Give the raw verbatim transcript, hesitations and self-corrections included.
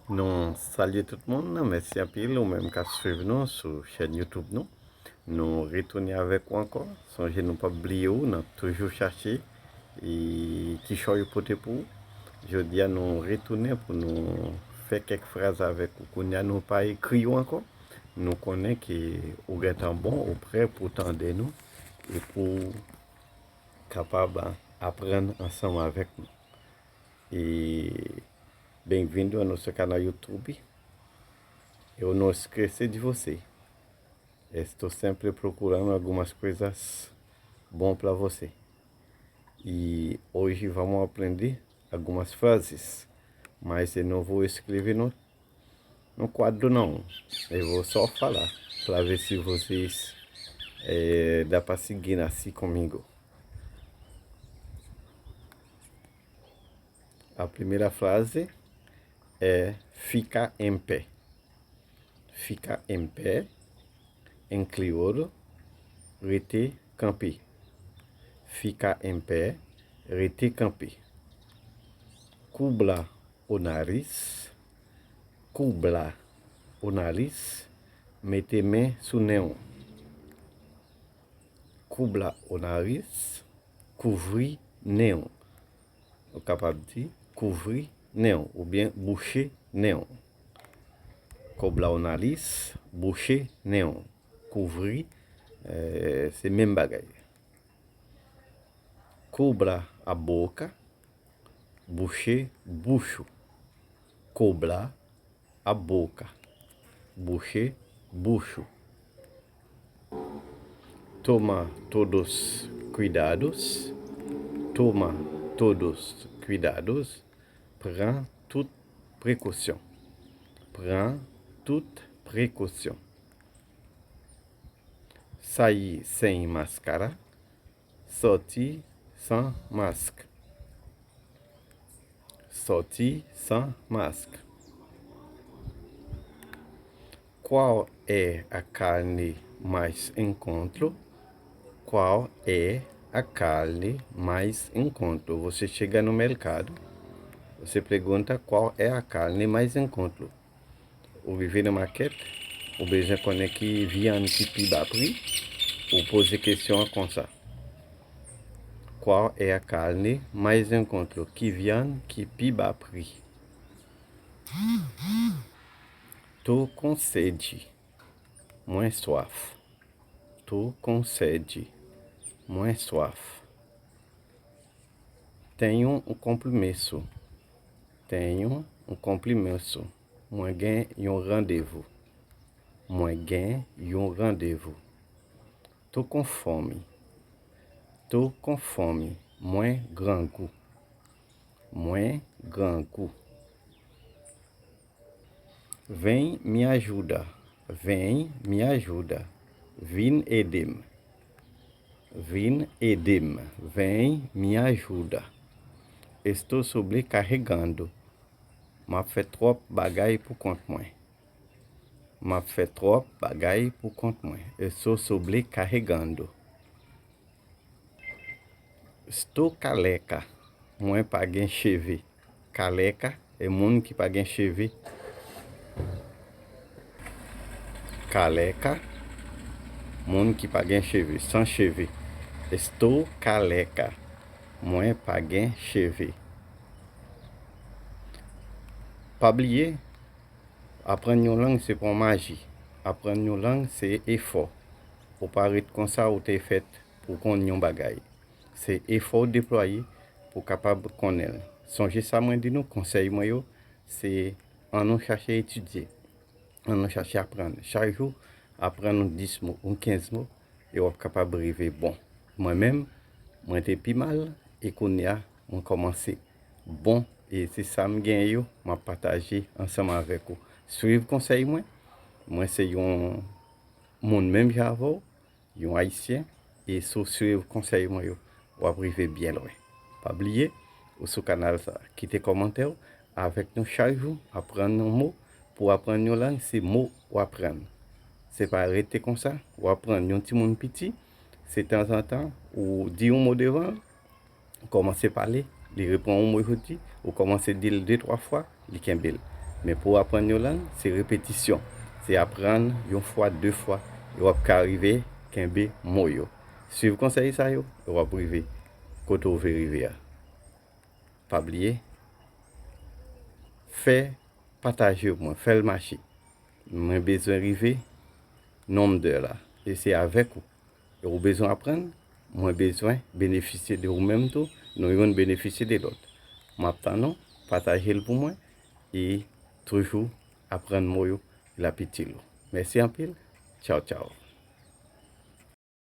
Nou salye tout moun, mèsi anpil ou menm k ap swiv nou sou chèn YouTube nou. Nou retounen avèk ou ankò. Sonje nou p ap bliye ou, n ap toujou chache e kichòy yo pote pou ou. Jodi a nou retounen pou nou fè kèk fraz avèk ou. Kounye a nou pa ekri yo ankò. Nou konnen ke ou gentan bon, ou prè pou tande nou e pou kapab aprann ansanm avèk nou. E bem-vindo ao nosso canal YouTube. Eu não esqueci de você. Estou sempre procurando algumas coisas bom para você. E hoje vamos aprender algumas frases, mas eu não vou escrever no, no quadro não. Eu vou só falar para ver se vocês eh, dá para seguir assim comigo. A primeira frase é fica em pé. Fica em pé, em crioulo, rete kanpe. Fica em pé, rete kanpe. Cubra o nariz, cubra o nariz, mete men sou nen w. Cubra o nariz, kouvri nen w. Ou kapab di kouvri nen w oubyen bouche nen w. Cubra o nariz, bouche nen w. Kouvri, eh, se menm bagay. Cubra a boca, bouche bouch ou. Cubra a boca, bouche bouch ou. Toma todos cuidados, toma todos cuidados, pran tout prekosyon. Pran tout prekosyon. Sair sem máscara, sòti san mask. Sòti san mask. Qual é a carne mais em conta? Qual é a carne mais em conta? Você chega no mercado, você pergunta qual é a carne mais em conta. Ou rive nan makèt, ou bezwen konnen ki vyann ki pi ba pri, ou poze kesyon an konsa. Qual é a carne mais em conta? Ki vyann ki pi ba pri? Tô com sede. Mwen swaf. Tô com sede. Mwen swaf. Tenho um compromisso. Tenho um compromisso. Mwen gen yon randevou. Mwen gen yon randevou. Tô com fome. Tô com fome. Mwen grangou. Mwen grangou. Vem me ajuda. Vem me ajuda. Vin ede m. Vin ede m. Vem me ajuda. Estou sobrecarregando. M ap fè twòp bagay pou kont mwen. M ap fè twòp bagay pou kont mwen. Estou sobrecarregando. Estou careca. Mwen pa gen cheve. Careca é moun ki pa gen cheve. Careca, moun ki pa gen cheve, san cheve. Estou careca. Mwen pa gen cheve. Pa bliye, aprann yon lang se pa yon maji. Aprann yon lang se efò. Ou pa ret konsa ou te fèt pou konn yon bagay. Se efò w deplwaye pou w kapab konnen l. Sonje sa mwen di nou, konsèy mwen yo, se ann nou chache etidye, ann nou chache aprann. Chak jou, aprann yon dis mo, yon kenz mo, e w ap kapab rive bon. Mwen menm, mwen te pi mal, e kounye a, mwen kòmanse bon, e se sa m genyen yo, m ap pataje ansanm avèk ou. Swiv konsèy mwen, mwen se yon moun menm jan avè w, yon Ayisyen, e si w swiv konsèy mwen yo, w ap rive byen lwen. Pa bliye, ou sou kanal sa, kite kòmantè w avèk nou chak jou, aprann yon mo. Pou w aprann yon lang, se mo w aprann. Se pa rete konsa, w aprann yon timoun piti, se tanzantan, ou di yon mo devan l, ou kòmanse pale, li reponn yon mo jodi, ou kòmanse di l de twa fwa, li kenbe l. Men pou w aprann yon lang, se repetisyon. Se aprann yon fwa, de fwa, e w ap ka rive kenbe mo yo. Swiv konsèy sa yo, e w ap rive kote w vle rive a. Pa bliye, fè pataje pou mwen, fè l mache. Mwen bezwen rive nonm de la. E se avèk ou. E ou bezwen aprann, mwen bezwen benefisye de ou menm tou, nou youn benefisye de lòt. M ap tann ou, pataje l pou mwen, e toujou aprann mo yo, l ap itil ou. Mèsi anpil. Tchaw, tchaw.